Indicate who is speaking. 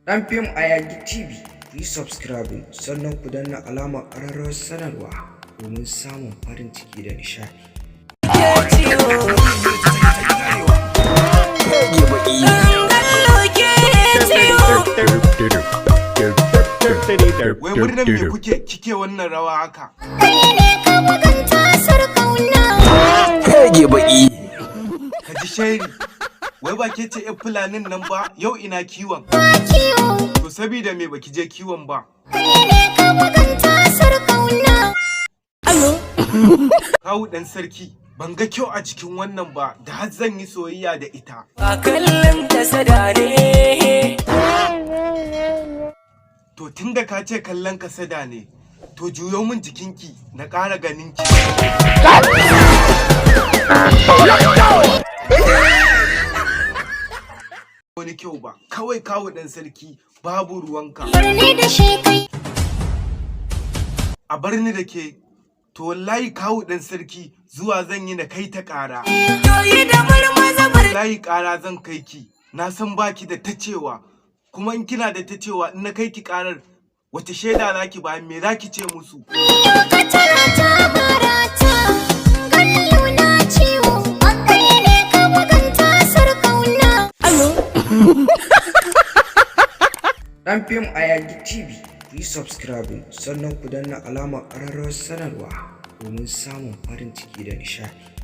Speaker 1: Ɗan Fim a Yagi TV, ku yi subscribing, sannan ku danna alamar ƙararrawar sanarwa domin samun farin ciki da nishaɗi.
Speaker 2: Rage baki.
Speaker 3: Wai murnar me kuke kike wannan rawa haka?
Speaker 4: Kai ne ka maganta sarkauna.
Speaker 2: Rage baki.
Speaker 3: Ka ji shairi. Wai ba ke ce 'yan fulanin nan ba, yau ina kiwon?
Speaker 4: Kiwo.
Speaker 3: To, sabida me baki je kiwon ba?
Speaker 4: Kai ne ka maganta sarkauna.
Speaker 3: Kawu ɗan sarki, ban ga kyau a cikin wannan ba da har zan yi soyayya da ita.
Speaker 5: A kallon ta sada ne.
Speaker 3: To, tunda ka ce kallon ka sada ne, to juyo min jikinki na ƙara ganin ki. Wani kyau ba, kawai kawu ɗan sarki, babu ruwanka.
Speaker 4: Birni da shi kai.
Speaker 3: A bar ni da ke, to wallahi kawu ɗan sarki, zuwa zan yi na kai ta ƙara.
Speaker 5: To yi da marmaza bar.
Speaker 3: Wallahi ƙara zan kai ki, na san baki da ta cewa, kuma in kina da ta cewa, in na kai ki ƙarar, wace shaida zaki ba, me zaki ce musu?
Speaker 4: Ka tara ta barata. Gallo na ciwo. Kai ne ka maganta sarkauna.
Speaker 1: Ɗan Fim a Yagi TV, ku yi subscribing, sannan ku danna alamar ƙararrawar sanarwa domin samun farin ciki da nishaɗi.